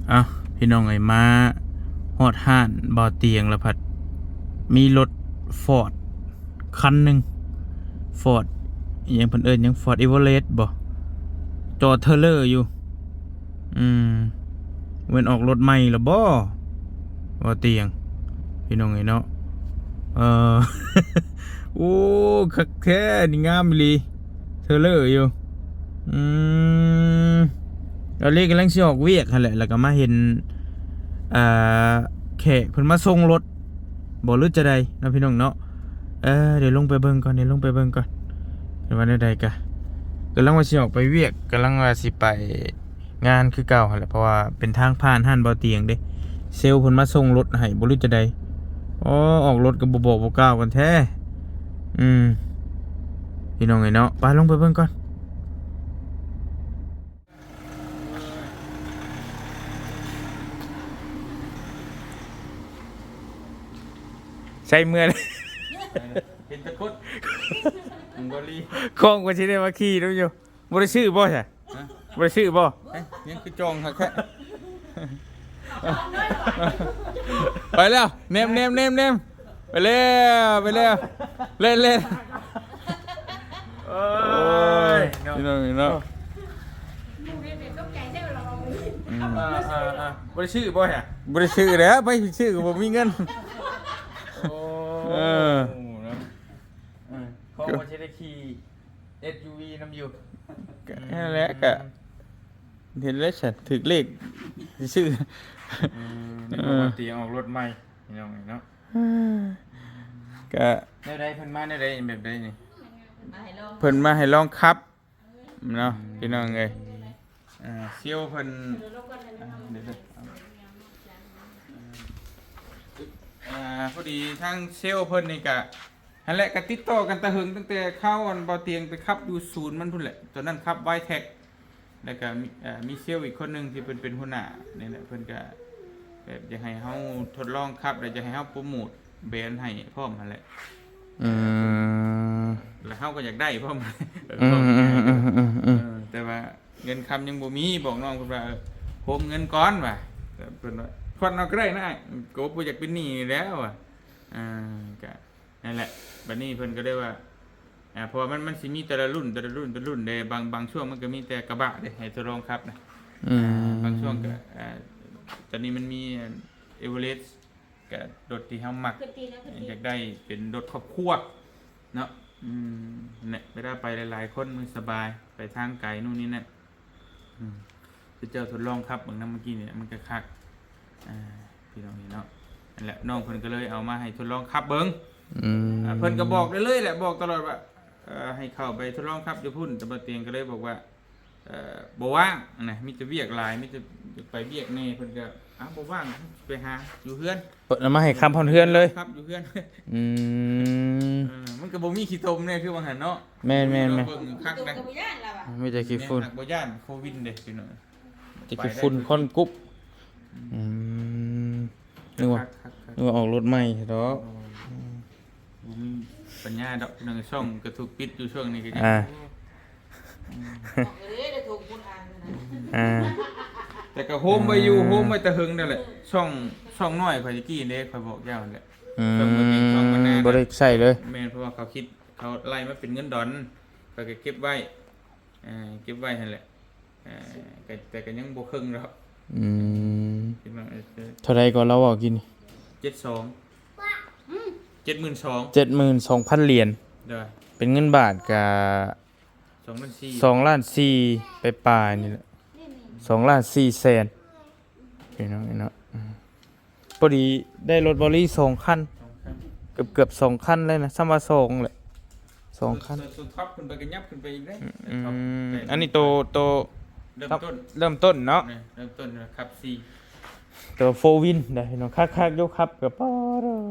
ເອົ້າ ພີ່ນ້ອງເອີຍ ມາຮອດຮ້ານບ່າວຕຽງແລ້ວ ພັດມີລົດຟອດຄັນໜຶ່ງ ຟອດອີ່ຫຍັງ ເພິ່ນເອີ້ນຫຍັງ ຟອດເອເວີເຣສບໍ ຈອດເທີເລີຢູ່. ອືມ ແມ່ນອອກລົດໃໝ່ແລ້ວບໍ ບ່າວຕຽງ ພີ່ນ້ອງເອີຍເນາະ. ເອີ ໂອ້ ຄັກແທ້ ນີ້ງາມອີ່ຫຼີ ເທີເລີຢູ່. ອືມ ຕອນນີ້ກຳລັງຊິອອກວຽກຫັ້ນແຫຼະ ແລ້ວກໍມາເຫັນ ອ່າ ແຂກເພິ່ນມາສົ່ງລົດບໍ ຫຼືຈັ່ງໃດເນາະ ພີ່ນ້ອງເນາະ. ເອີ ດຽວລົງໄປເບິ່ງກ່ອນ ດຽວລົງໄປເບິ່ງກ່ອນ ວ່າແນວໃດ. ກະກຳລັງວ່າຊິອອກໄປວຽກ ກຳລັງວ່າຊິໄປ ງານຄືເກົ່າຫັ້ນແຫຼະ ເພາະວ່າເປັນທາງຜ່ານຮ້ານບ່າວຕຽງເດ້ ເຊວເພິ່ນມາສົ່ງລົດໃຫ້ບໍ ຫຼືຈັ່ງໃດ. ອໍ ອອກລົດກໍບໍ່ບອກບໍ່ກ່າວກັນແທ້. ອືມ ພີ່ນ້ອງເອີຍເນາະ ໄປລົງໄປເບິ່ງກ່ອນ. ໃສ່ເມືອ ເຫັນແຕ່ຄົນ ບໍ່ລີ ຂອງກວ່າຊິໄດ້ມາຂີ່ນຳຢູ່. ບໍ່ໄດ້ຊື້ບໍ່ຊະ? ຮະ? ບໍ່ໄດ້ຊື້ບໍ່? ເອີຍ ຍັງຄືຈອງຄັກແທ້. ໄປແລ້ວ ແນມ ແນມ ແນມ ແນມ ໄປແລ້ວ ໄປແລ້ວ ເລ່ນ ເລ່ນ. ໂອ້ຍ ໂອ້ຍ ເນາະ ພີ່ນ້ອງເນາະ. ອືມ ອ່າໆໆ ບໍ່ໄດ້ຊື້ບໍ່ຮະ? ບໍ່ໄດ້ຊື້ແລ້ວ ໄປຊື້ກໍບໍ່ມີເງິນ. ໂອ້ ເອີ ເນາະ ເອີ ຂອງວ່າຊິໄດ້ຂີ່ ເອັສຢູວີ ນຳຢູ່ ກໍ ອືມ ນັ້ນແຫຼະ ກໍເຫັນແລ້ວຊັ້ນ ຖືກເລກຊື່ ອືມ ເອີ ເອີ ເຕຍອອກລົດໃໝ່ ພີ່ນ້ອງເອີຍເນາະ. ກໍແນວໃດ ເພິ່ນມາແນວໃດ ແບບໃດນີ້? ເພິ່ນມາໃຫ້ລອງຂັບເນາະ ອືມ ພີ່ນ້ອງເອີຍ. ອ່າ ຊຽວເພິ່ນ ອ່າ ດຽວໆ ອ່າ ພໍດີທາງຊຽວເພິ່ນນີ້ກະ ຫັ້ນແຫຼະ ກະຕິດຕໍ່ກັນແຕ່ເຫິງ ຕັ້ງແຕ່ຄາວອັນບ່າວຕຽງໄປຂັບຢູ່ສູນມັນພຸ້ນແຫຼະ. ຕອນນັ້ນຂັບວາຍແທັກ ແລ້ວກະມີ ເອີ ມີຊຽວອີກຄົນໜຶ່ງທີ່ເພິ່ນເປັນຫົວໜ້ານີ້ແຫຼະ ເພິ່ນກະແບບຢາກໃຫ້ເຮົາທົດລອງຂັບ ແລ້ວຢາກໃຫ້ເຮົາໂປຣໂມດແບຣນໃຫ້ພ້ອມຫັ້ນແຫຼະ. ອືມ ແລ້ວເຮົາກໍຢາກໄດ້ພ້ອມ ອືມ ເອີ ແຕ່ວ່າເງິນຄຳຍັງບໍ່ມີ ບອກນ້ອງເພິ່ນວ່າ ເອີ ໂຮມເງິນກ່ອນວ່າ ເພິ່ນວ່າຜ່ອນເອົາກໍໄດ້ນະ ກໍບໍ່ຢາກເປັນໜີ້ນີ້ແຫຼະວ່າ. ອ່າ ກະນັ້ນແຫຼະ ບັດນີ້ເພິ່ນກໍເລີຍວ່າ ອ່າ ເພາະວ່າມັນ ມັນຊິມີແຕ່ລະລຸ້ນ ແຕ່ລະລຸ້ນ ແຕ່ລະລຸ້ນເດ້ ບາງ ບາງຊ່ວງມັນກໍມີແຕ່ກະບະເດ້ ໃຫ້ທົດລອງຂັບນະ. ອືມ ອ່າ ບາງຊ່ວງກໍ ອ່າ ຕອນນີ້ມັນມີອັນເອເວີເຣສ ກະລົດທີ່ເຮົາມັກ ຂຶ້ນຕີນແລ້ວ ຂຶ້ນຕີນ ຢາກໄດ້ເປັນລົດຄອບຄົວເນາະ. ອືມ ນັ້ນແຫຼະ ເວລາໄປຫຼາຍໆຄົນມັນສະບາຍ ໄປທາງໄກໂນ່ນນີ້ນັ້ນ. ອືມ ຄືເຈົ້າທົດລອງຂັບເບິ່ງນຳ ເມື່ອກີ້ນີ້ມັນກໍຄັກ ອ່າ ພີ່ນ້ອງເຫັນເນາະ. ນັ້ນແຫຼະ ນ້ອງເພິ່ນກໍເລີຍເອົາມາໃຫ້ທົດລອງຂັບເບິ່ງ. ອືມ ອ່າ ເພິ່ນກໍບອກໄດ້ເລີຍແຫຼະ ບອກຕະຫຼອດວ່າ ເອີ ໃຫ້ເຂົ້າໄປທົດລອງຂັບຢູ່ພຸ້ນ ແຕ່ບ່າວຕຽງກໍເລີຍບອກວ່າ ເອີ ບໍ່ວ່າງນະ ມີແຕ່ວຽກຫຼາຍ ມີແຕ່ໄປວຽກແດ່. ເພິ່ນກໍ ອ້າວ ບໍ່ວ່າງ ໄປຫາຢູ່ເຮືອນ ເພິ່ນເອົາມາໃຫ້ຂັບຮອດເຮືອນເລີຍ ຂັບຢູ່ເຮືອນ. ອືມ ເອີ ມັນກໍບໍ່ມີຂີ້ຕົມແດ່ຄືວ່າຫັ້ນເນາະ. ແມ່ນໆໆ ເບິ່ງຄັກນະ ມີແຕ່ຂີ້ຝຸ່ນ ບໍ່ຢ້ານໂຄວິດເດ້ພີ່ນ້ອງ ແຕ່ຂີ້ຝຸ່ນຄວັນກຸບ. ອືມ ອືມ ນຶກວ່າ ຄັກໆໆ ນຶກວ່າອອກລົດໃໝ່ເດາະ. ໂອ້ຍ ອືມ ບໍ່ມີປັນຍາດອກ ພີ່ນ້ອງ ຊ່ອງກະຖືກປິດຢູ່ຊ່ວງນີ້ກໍຍັງ ອ່າ ອືມ ອອກເລີຍ ໄດ້ໂທຄຸນອ່ານນະ ອ່າ ແຕ່ກໍໂຮມໄວ້ຢູ່ ໂຮມໄວ້ແຕ່ເຫິງນັ້ນແຫຼະ. ຊ່ອງ ຊ່ອງນ້ອຍຂ້ອຍຕະກີ້ເດ້ ຂ້ອຍບອກເຈົ້າຫັ້ນແຫຼະ. ອືມ ຊ່ອງເພິ່ນເອງ ຊ່ອງມັນນະ ບໍ່ໄດ້ໃຊ້ເລີຍ. ແມ່ນ ເພາະວ່າເຂົາຄິດ ເຂົາໄລ່ມາເປັນເງິນດອນ ຂ້ອຍກໍເກັບໄວ້ ເອີ ເກັບໄວ້ຫັ້ນແຫຼະ. ເອີ ກໍ ແຕ່ກໍຍັງບໍ່ເຄິ່ງດອກ. ອືມ ເກັບໄວ້ ເອີ ເທົ່າໃດກໍລາວເວົ້າກີ້ນີ້? ເຈັດສອງ ອືມ ເຈັດໝື່ນສອງ ເຈັດໝື່ນສອງພັນຫຼຽນ ໂດຍ ເປັນເງິນບາດກະ ສອງລ້ານສີ່ ສອງລ້ານສີ່ປາຍໆນີ້ແຫຼະ ສອງລ້ານສີ່ແສນ ພີ່ນ້ອງເນາະ. ອືມ ພໍດີໄດ້ລົດບໍລີສອງຄັນ ສອງຄັນ ເກືອບໆສອງຄັນເລີຍນະ ສ່ຳວ່າສອງແຫຼະ ສອງຄັນ. ຕົວ ຕົວທັອບຂຶ້ນໄປກໍຫຍັບຂຶ້ນໄປອີກເດ້. ອືມ ອັນນີ້ໂຕ ໂຕເລີ່ມຕົ້ນ ເລີ່ມຕົ້ນເນາະ ເລີ່ມຕົ້ນຂັບສີ່ ໂຕໂຟວິນເດ້ເນາະ. ຄັກໆຢູ່ ຂັບກໍ ປາດ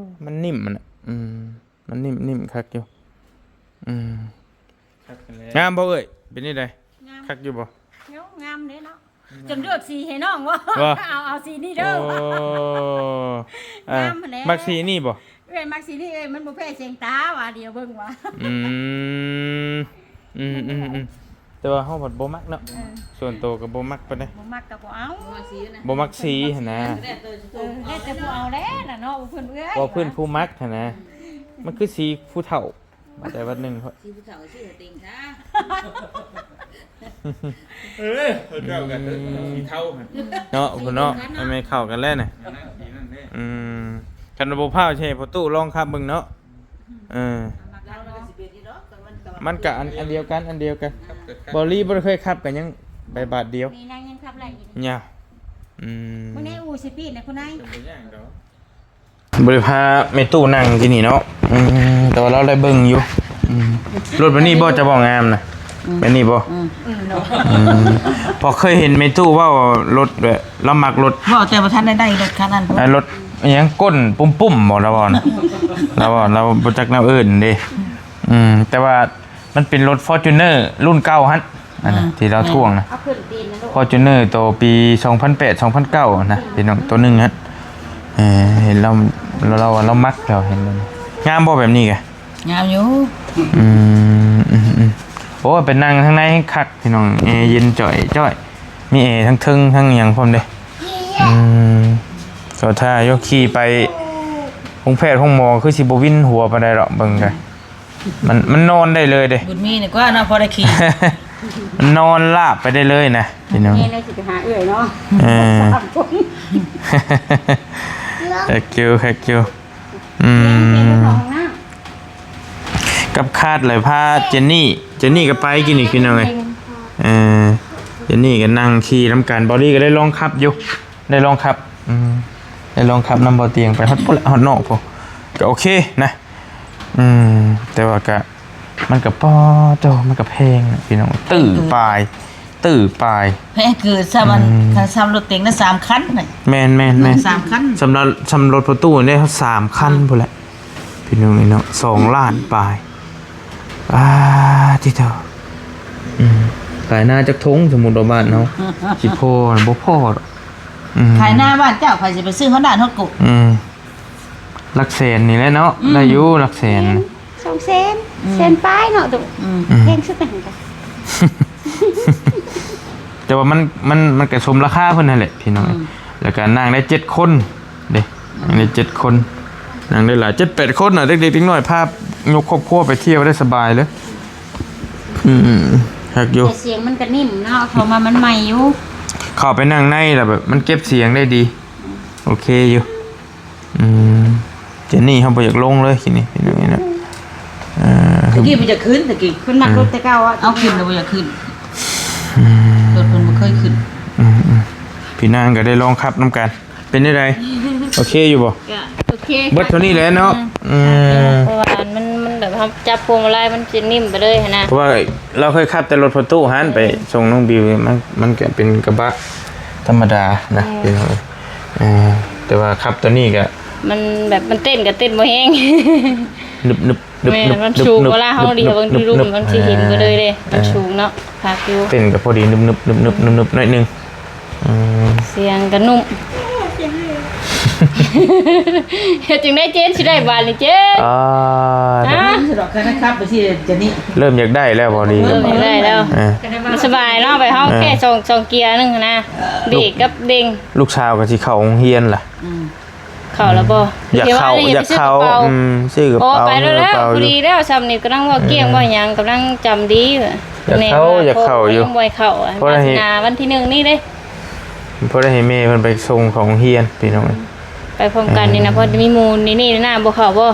ມັນນິ້ມນະ. ອືມ ມັນນິ້ມໆຄັກຢູ່. ອືມ ຄັກແລ້ວ ງາມບໍ່ເອີຍ? ເປັນຈັ່ງໃດ? ງາມ ຄັກຢູ່ບໍ່? ງາມເດ້ເນາະ. ອືມ ຈົນເລືອກສີໃຫ້ນ້ອງວ່າ ວ່າ ເອົາ ເອົາສີນີ້ເດີ. ໂອ້ ອ່າ ງາມຫັ້ນແຫຼະ ມັກສີນີ້ບໍ່? ເອື້ອຍມັກສີນີ້ ເອື້ອຍມັນບໍ່ແພ້ສຽງຕາວ່າ ດຽວເບິ່ງວ່າ. ອືມ ອືມໆໆ ແຕ່ ຕ່ວ່າເຮົາພັດບໍ່ມັກເນາະ. ເອີ ສ່ວນໂຕກໍບໍ່ມັກປານໃດ. ບໍ່ມັກກໍບໍ່ເອົາ. ບໍ່ມັກສີນະ. ບໍ່ມັກສີຫັ້ນນະ. ເອີ ແລ້ວແຕ່ຜູ້ເອົາແຫຼະນະເນາະ ເພິ່ນເອື້ອຍ ເວົ້າພື້ນຜູ້ມັກຫັ້ນນະ. ມັນຄືສີຜູ້ເຖົ້າ ມາແຕ່ວັດໜຶ່ງ. ສີຜູ້ເຖົ້າ ສີເຕັງຊະ. ເອີ ເຂົາເຈົ້າກັນ ອືມ ສີເທົາຫັ້ນເນາະ ພຸ້ນເນາະ. ອັນນັ້ນ ແມ່ນເຂົ້າກັນແລ້ວນະ. ອັນນັ້ນສີນັ້ນເດ້. ອືມ ຄັນວ່າບໍ່ພ້າວ ຊິໃຫ້ພໍ່ຕູ້ລອງຂັບເບິ່ງເນາະ. ເອີ ມັນກໍອັນ ອັນດຽວກັນ ອັນດຽວກັນ. ບໍ່ລີບໍ່ໄດ້ເຄີຍຂັບ ກໍຍັງໄປບາດດຽວ. ນີ້ນາງຍັງຂັບໄດ້ຢູ່ນີ້. ຍາວ. ອືມ ເບິ່ງແນ່ ອູ້ ສະປີດນະ ຄຸນນາຍ. ບໍ່ໄດ້ພາແມ່ຕູ້ນັ່ງທີ່ນີ້ເນາະ. ອືມ ແຕ່ວ່າລາວໄດ້ເບິ່ງຢູ່. ອືມ ລົດແບບນີ້ບໍ່ ຈະບໍ່ງາມນະ. ອືມ ແບບນີ້ບໍ່? ອືມ ອືມ ເນາະ. ອືມ ພໍເຄີຍເຫັນແມ່ຕູ້ເວົ້າລົດແບບ ລາວມັກລົດ ເວົ້າແຕ່ບໍ່ທັນໄດ້ໄດ້ລົດຄັນນັ້ນພຸ້ນ. ອ່າ ລົດອີ່ຫຍັງ ກົ້ນປຸ້ມໆ ບໍ່ ລາວເວົ້ານະ. ລາວເວົ້າ ລາວບໍ່ຈັກແນວເອີ້ນເດ້. ອືມ ແຕ່ວ່າ ມັນເປັນລົດຟໍຈູນເນີລຸ້ນເກົ່າຫັ້ນ ອັນນັ້ນ ອ່າ ທີ່ລາວ ແມ່ນ ທ່ວງນະ. ເອົາຂຶ້ນຕີນນະລູກ. ຟໍຈູນເນີໂຕປີສອງພັນແປດ ສອງພັນເກົ້ານະ ພີ່ນ້ອງ ໂຕໜຶ່ງຫັ້ນ. ເອີ ເຫັນລາວ ລາວວ່າລາວມັກ ລາວເຫັນ. ງາມບໍ່ແບບນີ້ກະ? ງາມຢູ່. ອືມ ອືມ ອືມ ໂອ້ ໄປນັ່ງທາງໃນແຮ່ງຄັກ ພີ່ນ້ອງ. ແອເຢັນຈ່ອຍໆ ມີແອທັງເທິງທັງຫຍັງພ້ອມເດ້. ອືມ ກໍຖ້າຢູ່ ຂີ່ໄປໂຮງແພດໂຮງໝໍ ຄືຊິບໍ່ວິນຫົວປານໃດດອກ ເບິ່ງກະ. ມັນ ມັນນອນໄດ້ເລີຍເດ້. ບຸນມີນີ້ກວ່າເນາະ ພໍໄດ້ຂີ່. ມັນນອນລາບໄປໄດ້ເລີຍນະ ພີ່ນ້ອງ. ແມ່ນ ຊິໄປຫາເອື້ອຍເນາະ. ເອີ ສາມຄົນ. ຄັກຢູ່ ຄັກຢູ່. ອືມ ກັບຄາດເລີຍ ພາເຈນນີ້ ເຈນນີ້ກໍໄປກິນອີກ ພີ່ນ້ອງເອີຍ. ເອີ ເຈນນີ້ກໍນັ່ງຂີ່ນຳກັນ. ບອລລີກໍໄດ້ລອງຂັບຢູ່. ໄດ້ລອງຂັບ ອືມ ໄດ້ລອງຂັບນຳບໍ່ຕຽງໄປຮອດພຸ້ນແຫຼະ ຮອດນອກພຸ້ນ ກໍໂອເຄນະ. ອືມ ແຕ່ວ່າກະ ມັນກະ ປາໂທ້ ມັນກະແພງນະ ພີ່ນ້ອງ. ຕື້ປາຍ ຕື້ປາຍ ແພງຄືຊ້ຳອັນ ອືມ ຄັນຊ້ຳລົດເຕັງນະ ສາມຄັນນະ. ແມ່ນໆໆ ສາມຄັນ. ສຳລັບ ສຳລັບລົດພໍ່ຕູ້ນີ້ ສາມຄັນພຸ້ນແຫຼະ ພີ່ນ້ອງເອີຍເນາະ. ສອງລ້ານປາຍ. ປາດຕິໂທ້. ອືມ ຂາຍນາຈັກຖົງ ສົມມຸດວ່າບ້ານເຮົາ ຊິພໍນະ ບໍ່ພໍດອກ. ອືມ ຂາຍນາບ້ານເຈົ້າ ໃຜຊິໄປຊື້ຮອດດ້ານຮອດໂກະ. ອືມ ຫຼັກແສນນີ້ແຫຼະເນາະ. ອືມ ໄດ້ຢູ່ຫຼັກແສນ. ແສນ ສອງແສນ. ອືມ ແສນປາຍເນາະຕຸ. ອືມ ອືມ ແພງສຸດນະ. ແຕ່ວ່າມັນ ມັນ ມັນກະສົມລາຄາເພິ່ນຫັ້ນແຫຼະ ພີ່ນ້ອງ. ອືມ ແລ້ວກະນັ່ງໄດ້ເຈັດຄົນເດ້. ອືມ ນັ່ງໄດ້ເຈັດຄົນ ນັ່ງໄດ້ຫຼາຍ ເຈັດແປດຄົນນະ ເດັກໆ ເດັກນ້ອຍ ພາຍົກຄອບຄົວໄປທ່ຽວໄດ້ສະບາຍເລີຍ. ອືມ ຄັກຢູ່. ແຕ່ສຽງມັນກະນິ້ມເນາະ ເຂົ້າມາມັນໃໝ່ຢູ່. ເຂົ້າໄປນັ່ງໃນລະແບບມັນເກັບສຽງໄດ້ດີ. ໂອເຄຢູ່. ອືມ ເຈນນີ້ເຮົາບໍ່ຢາກລົງເລີຍ ກິນນີ້ ພີ່ນ້ອງເອີຍເນາະ. ເອີ ຕະກີ້ບໍ່ຢາກຂຶ້ນ ຕະກີ້ ເພິ່ນມັກລົດແຕ່ເກົ່າອະ. ເອົາ ຂຶ້ນແລ້ວບໍ່ຢາກຂຶ້ນ. ອືມ ລົດເພິ່ນບໍ່ເຄີຍຂຶ້ນ. ອືມໆ ພີ່ນາງກໍໄດ້ລອງຂັບນຳກັນ ເປັນຈັ່ງໃດ? ໂອເຄຢູ່ບໍ່? ກໍໂອເຄ ເບິດເທົ່ານີ້ແຫຼະເນາະ. ອືມ ເພາະວ່າມັນ ມັນແບບເຮົາຈັບພວງມາໄລມັນຊິນິ້ມໄປເລີຍຫັ້ນນະ. ເພາະວ່າລາວເຄີຍຂັບແຕ່ລົດພໍ່ຕູ້ຫັ້ນ ໄປສົ່ງນ້ອງບິວ ມັນ ມັນກໍເປັນກະບະທຳມະດານະ ອືມ ພີ່ນ້ອງ. ເອີ ແຕ່ວ່າຂັບຕົວນີ້ກໍ ມັນແບບມັນເຕັ້ນກໍເຕັ້ນບໍ່ແຮງ ໜຶບໆ ແມ່ນ ມັນສູງ ເວລາເຮົາລ້ຽວເບິ່ງຢູ່ລຸ່ມມັນຊິເຫັນເບິດເລີຍເດ້. ມັນສູງເນາະ ຄັກຢູ່ ເຕັ້ນກໍພໍດີ ໜຶບໆ ໜຶບໆ ໜຶບໆ ໜ້ອຍໜຶ່ງ. ອືມ ສຽງກໍນຸ້ມ. ເຮັດຈັ່ງໃດເຈນຊິໄດ້ບາດນີ້ເຈນ? ອ່າ ຮະ? ເລີ່ມຢາກໄດ້ແລ້ວພໍດີ ເລີ່ມຢາກໄດ້ແລ້ວ. ເອີ ມັນສະບາຍເນາະ ໄປເຮົາ ເອີ ແຄ່ສອງ ສອງເກຍໜຶ່ງນະ ເບຣກກັບເລັ່ງ. ລູກສາວກໍຊິເຂົ້າໂຮງຮຽນລະ. ອືມ ເຂົ້າແລ້ວບໍ່? ຢາກເຂົ້າ ຢາກເຂົ້າ. ອືມ ຊື້ກະເປົາ ໂອ້ ໄປແລ້ວ ພໍດີແລ້ວ. ຊ່ຳນີ້ກຳລັງເວົ້າກ້ຽງ ເອີ ເວົ້າຫຍັງ ກຳລັງຈຳດີ. ຢາກເຂົ້າ ຢາກເຂົ້າຢູ່ ຍັງບໍ່ໃຫ້ເຂົ້າ ວາສະໜາວັນທີໜຶ່ງນີ້ເດ້. ພໍໄດ້ໃຫ້ແມ່ເພິ່ນໄປສົ່ງເຂົ້າໂຮງຮຽນ ພີ່ນ້ອງເອີຍ. ໄປພ້ອມກັນນີ້ນະ ເອີ ພໍມີໝູ່ນີ້ໆນະ. ບໍ່ເຂົ້າບໍ່?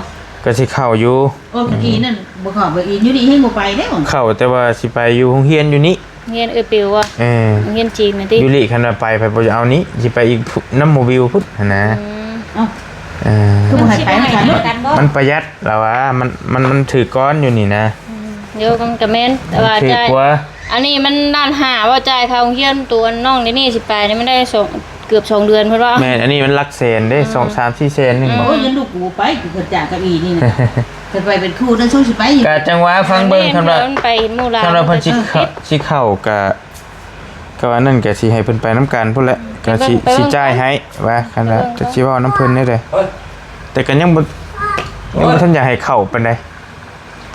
ກໍຊິເຂົ້າຢູ່. ໂອ້ ຕະກີ້ນັ້ນບໍ່ເຂົ້າ ບໍ່ອີນຢູ່ນີ້ ເຮົາບໍ່ໄປເດ້. ເຂົ້າ ແຕ່ວ່າຊິໄປຢູ່ໂຮງຮຽນຢູ່ນີ້ ຮຽນເອື້ອຍປິວບໍ່? ເອີ ຮຽນຈີນນະຕິ. ຢູ່ນີ້ຄັນວ່າໄປ ໃຜບໍ່ຢາກເອົານີ້ ຊິໄປອີກ ນຳໝູ່ບິວພຸ້ນຫັ້ນນະ. ອືມ ເອົ້າ ເອີ ຄືບໍ່ໃຫ້ໄປນຳກັນ? ມັນປະຢັດລະວ່າ ມັນ ມັນ ມັນຖືກກ່ອນຢູ່ນີ້ນະ. ອືມ ໂຍ ມັນກະແມ່ນ ແຕ່ວ່າ ມັນຖືກກວ່າ. ອັນນີ້ມັນລ້ານຫ້າ ວ່າຈ່າຍຄ່າໂຮງຮຽນຕົວນ້ອງເດນີ້ ຊິໄປນີ້ມັນໄດ້ສອງ ເກືອບສອງເດືອນພຸ້ນວ່າ. ແມ່ນ ອັນນີ້ມັນຫຼັກແສນເດ້. ອືມ ສອງ ສາມ ສີ່ແສນໜຶ່ງບໍ່? ອືມ ໂອ້ຍ ຢ້ານລູກກູໄປ ກູເກີດຈາກເກົ້າອີ່ນີ້ນະ. ເພິ່ນໄປເປັນຄູ່ນະ ຊົງຊິໄປຢູ່. ກະຈັ່ງວ່າຟັງເບິ່ງ ຄັນວ່າ ໄປເຫັນໝູ່ຫຼາຍ ຄັນວ່າເພິ່ນຊິເຂົ້າ ຊິເຂົ້າກະ ກະວ່ານັ້ນກະຊິໃຫ້ເພິ່ນໄປນຳກັນພຸ້ນແຫຼະ. ອືມ ກະຊິ ຊິຈ່າຍໃຫ້ ວ່າຄັນວ່າ ກະຊິເວົ້ານຳເພິ່ນແນວໃດ. ແຕ່ກະຍັງບໍ່ ຍັງບໍ່ທັນຢາກໃຫ້ເຂົ້າປານໃດ.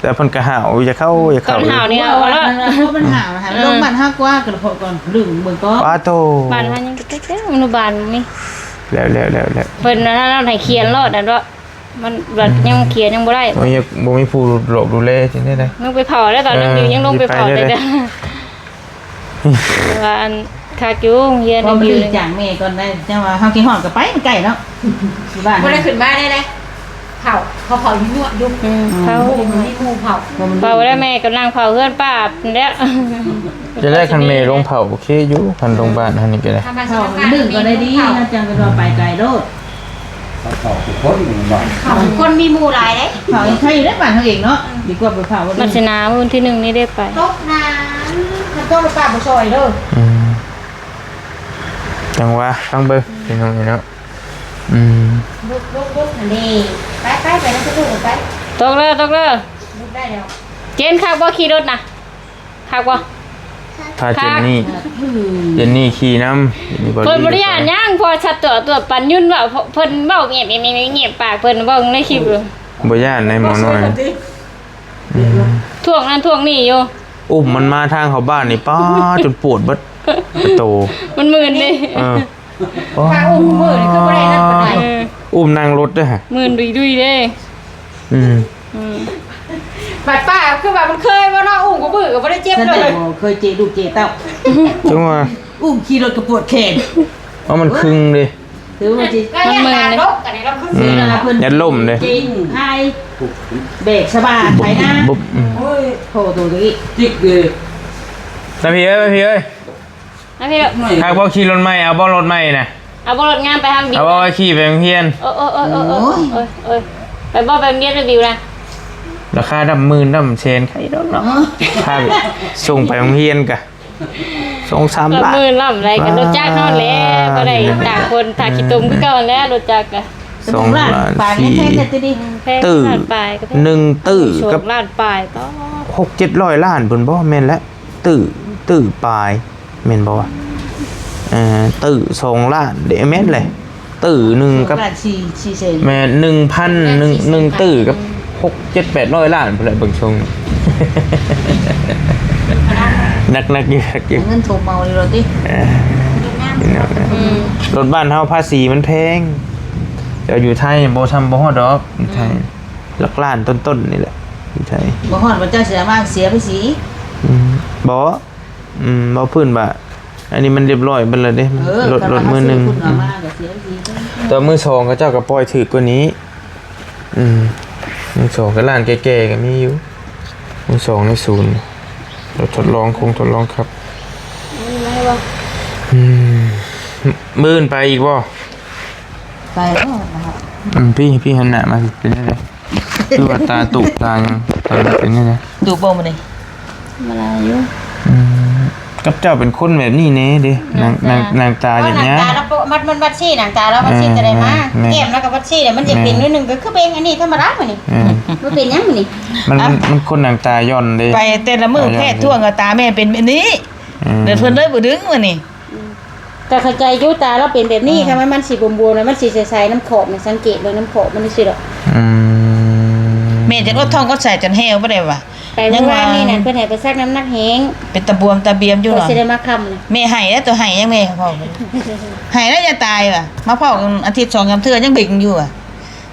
ແຕ່ເພິ່ນກໍຫ້າວ ຢາກເຂົ້າ ຢາກເຂົ້າ ຕອນຫ້າວນີ້ເອົາລະ ເພາະມັນຫ້າວ ໃຫ້ມັນລົງບ້ານເຮົາກວ່າ ກໍເພາະກ່ອນ ລຶ້ງເບິ່ງກໍ ປາໂທ້ ບ້ານເຮົາຍັງແຕ່ໆ ອະນຸບານມີ ແລ້ວ ແລ້ວ ແລ້ວ ແລ້ວ ເພິ່ນນັ້ນໃຫ້ຂຽນໂລດ ອັນວ່າ ມັນ ອືມ ຍັງຂຽນຍັງບໍ່ໄດ້ ບໍ່ມີ ບໍ່ມີຜູ້ຫຼວກດູແລຈັ່ງໃດ ຍັງໄປເຜົາແລ້ວ ຕອນນັ້ນ ເອີ ຍັງລົງໄປເຜົາ ໄປເລີຍ ແຕ່ ແຕ່ວ່າອັນຄັກຢູ່ ໂຮງຮຽນ ເພາະມັນ ຢູ່ ຈ້າງແມ່ກ່ອນໄດ້ ຈັ່ງວ່າເຮົາຄິດຮອດກໍໄປ ມັນໃກ້ເນາະ ຢູ່ບ້ານ ບໍ່ໄດ້ຂຶ້ນມາໄດ້ເດ້ ເຜົາ ເຂົາເຜົາຢູ່ນວດຢູ່ ອືມ ເຜົາ ບໍ່ມີໝູ່ເຜົາ ເຜົາແລ້ວ ແມ່ກຳລັງເຜົາເຮືອນປ້າແລ້ວ ຈະໄດ້ ຄັນແມ່ລົງເຜົາໂອເຄຢູ່ ຄັນລົງບ້ານຫັ້ນນີ້ກໍໄດ້ ເຜົາໜຶ່ງກໍໄດ້ດີ ເຮົາຈັ່ງກໍວ່າໄປໄກໂລດ ເຂົາເຜົາທຸກຄົນເນາະ ເຂົາຄົນມີໝູ່ຫຼາຍເດ້ ເຜົາໃຫ້ຢູ່ໃນບ້ານເຮົາເອງເນາະ ອືມ ດີກວ່າໄປເຜົາ ມັນຊິໜາວ ມື້ວັນທີໜຶ່ງນີ້ໄດ້ໄປ ຕົກນານ ຄັນຕົກແລ້ວປ້າບໍ່ຊ່ອຍເດີ ອືມ ຈັ່ງວ່າຟັງເບິ່ງ ອືມ ພີ່ນ້ອງເອີຍເນາະ ອືມ ລຸກໆໆ ຫັ້ນເດ້ ໄປໆ ໄປນຳຜູ້ອື່ນໄປ ຕົກເດີ ຕົກເດີ ລຸກໄດ້ແລ້ວ ເຈນ ຄັກບໍ່ຂີ່ລົດນະ? ຄັກບໍ່? ພາເຈນນີ້ ເຈນນີ້ຂີ່ນຳ ເພິ່ນບໍ່ໄດ້ຢ້ານຫຍັງ ເພາະວ່າສັດຕົວະຕົວະປັນຍືນວ່າ ເພິ່ນເວົ້າແງບໆໆ ປາກເພິ່ນເວົ້າໃນຄລິບ ບໍ່ຢ້ານໃນໝໍນ້ອຍ ອືມ ຖ້ວງນັ້ນຖ້ວງນີ້ຢູ່ ອຸ້ມມັນມາທາງເຂົ້າບ້ານນີ້ ປ້າ ຈົນປວດເບິດໂຕ ມັນມື່ນເດ້ ເອີ ພາອຸ້ມມື້ນີ້ຄືບໍ່ໄດ້ນັ້ນປານໃດ ເອີ ອຸ້ມນັ່ງລົດເດ້ ມື່ນດຸຍໆເດ້ ອືມ ອືມ ບາດປ້າຄືວ່າມັນເຄີຍບໍ່ເນາະ ອຸ້ມກູມື້ກໍບໍ່ໄດ້ເຈັບເລີຍ ບໍ່ເຄີຍເຈະລູກເຈະເຕົ້າ ຈັ່ງວ່າ ອຸ້ມຂີ່ລົດກໍປວດແຂນ ເອົາມັນຄຶງເດ້ ຖືວ່າຊິ ມັນເມື່ອຍເດ້ ອັນນີ້ລາວຄຶງ ອືມ ເວລາເພິ່ນ ຢ້ານລົ້ມເດ້ ເຈັງ ຫາຍ ແບກສະບາຍໄປນະ ບຸບ ອືມ ໂອ້ຍ ໂທໂຕນີ້ ຈິກເດ້ ມາພີ້ເອີຍ ມາພີ້ເອີຍ ມາພີ້ລູກ ຄັກບໍ່ຂີ່ລົດໃໝ່ ເອົາບໍ່ລົດໃໝ່ນະ ເອົາບໍ່ລົດງາມໄປທຳບິວ ເອົາບໍ່ຂີ່ໄປໂຮງຮຽນ ໂອ້ຍ ໂອ້ຍ ໄປບໍ່ໄປໂຮງຮຽນໄປບິວນະ ລາຄາດຳໝື່ນດຳແສນ ໃຄດອກເນາະ ພາໄປສົ່ງໄປໂຮງຮຽນກະສອງສາມລ້ານ ໝື່ນລ້ານໃດກໍລົດຈັກເຮົາແຫຼະ ບໍ່ໄດ້ຕ່າງຄົນ ຖ້າຂີ້ຕົມຄືເກົ່າແຫຼະ ລົດຈັກກະ ສອງລ້ານ ປາຍ ສີ່ ແພງແທ້ຕິນີ້ ແພງ ຕື້ ລ້ານປາຍກໍແພງ ໜຶ່ງຕື້ກັບ ສອງລ້ານປາຍ ກໍ ຫົກເຈັດຮ້ອຍລ້ານພຸ້ນບໍ່ ແມ່ນແຫຼະ ຕື້ ຕື້ປາຍ ແມ່ນບໍ່ວະ ເອີ ຕື້ສອງລ້ານເດ້ ແມ່ນແຫຼະ ຕື້ໜຶ່ງກັບ ສອງລ້ານສີ່ ສີ່ແສນ ແມ່ນ ໜຶ່ງພັນ ໜຶ່ງ ໜຶ່ງຕື້ກັບ ຫົກ ເຈັດ ແປດຮ້ອຍລ້ານພຸ້ນແຫຼະ ເບິ່ງຊົງ ໜັກໆຢູ່ ໜັກຢູ່ ເງິນຖົມເອົາຢູ່ໂລດຕິ ເອີ ອືມ ລົດບ້ານເຮົາພາສີມັນແພງ ແຕ່ຢູ່ໄທບໍ່ ຊ່ຳບໍ່ຮອດດອກ ຢູ່ໄທ ອືມ ຫຼັກລ້ານຕົ້ນໆນີ້ແຫຼະ ຢູ່ໄທ ບໍ່ຮອດວ່າເຈົ້າຊິເອົາມາເສຍພາສີ ອືມ ບໍ່ ອືມ ເວົ້າພື້ນວ່າ ອັນນີ້ມັນຮຽບຮ້ອຍເບິດແລ້ວເດ້ ເອີ ລົດ ລົດມືໜຶ່ງ ອືມ ແຕ່ມືສອງເຂົາເຈົ້າກໍປ່ອຍຖືກກວ່ານີ້ ອືມ ມືສອງກໍລ້ານແກ່ໆກໍມີຢູ່ ມືສອງໃນສູນ ລົດທົດລອງ ຄົງທົດລອງຂັບ ອືມ ມື້ອື່ນໄປອີກບໍ່? ໄປແລ້ວນະ ອືມ ພີ່ ພີ່ຫັນໜ້າມາ ເປັນຈັ່ງໃດ? ຄືວ່າຕາຕູບຕາຫຍັງ ຕາເປັນຈັ່ງໃດ? ຕູບບໍ່ມື້ນີ້? ທຳມະດາຢູ່ ອືມ ກັບເຈົ້າເປັນຄົນແບບນີ້ແດ່ເດ້ ໜ້າ ໜ້າຕາ ໜ້າ ໜ້າຕາຢ່າງເງີຍ ໜ້າຕາລາວມັນ ມັນ ມັນຊີ້ ໜ້າຕາລາວມັນຊີ້ ເອີ ຈະໄດ້ມາ ແມ່ນ ແກ້ມລາວກໍມັນຊີ້ ມັນຢາກເປັນໜ້ອຍໜຶ່ງ ກໍຄືເປັນອັນນີ້ທຳມະດາມື້ນີ້ ເອີ ບໍ່ເປັນຫຍັງມື້ນີ້ ມັນ ມັນ ມັນຄົນໜ້າຕາຢ່ອນເດ້ ໄປແຕ່ລະມື້ແພດທ້ວງກໍຕາແມ່ເປັນແບບນີ້ ເອີ ເດີ ເພິ່ນເລີຍບໍ່ດຶງມື້ນີ້ ອືມ ກໍເຂົ້າໃຈຢູ່ ຕາລາວເປັນແບບນີ້ ອ່າ ຄັນວ່າມັນຊິບວມໆ ແລ້ວມັນຊິໃສໆ ນ້ຳຂອບນະ ສັງເກດເບິ່ງນ້ຳຂອບມັນຈັ່ງຊີ້ດອກ ອືມ ແມ່ນຈະອົດທ້ອງອົດໄສ້ຈົນແຫ້ວບໍ່ໄດ້ວ່າ ໄປ ຍັງວ່າ ມື້ວານນີ້ນັ້ນ ເພິ່ນໃຫ້ໄປຊັກນ້ຳໜັກແຮງ ເປັນຕາບວມຕາບຽມຢູ່ ຂ້ອຍຊິໄດ້ມາຄ່ຳນະ ແມ່ໄຫ້ແລ້ວ ຕົວໄຫ້ຍັງແມ່ເວົ້າ ໄຫ້ແລ້ວຢ່າຕາຍວ່າ ມາເຝົ້າອາທິດສອງສາມເທື່ອຍັງເບັງຢູ່ວ່າ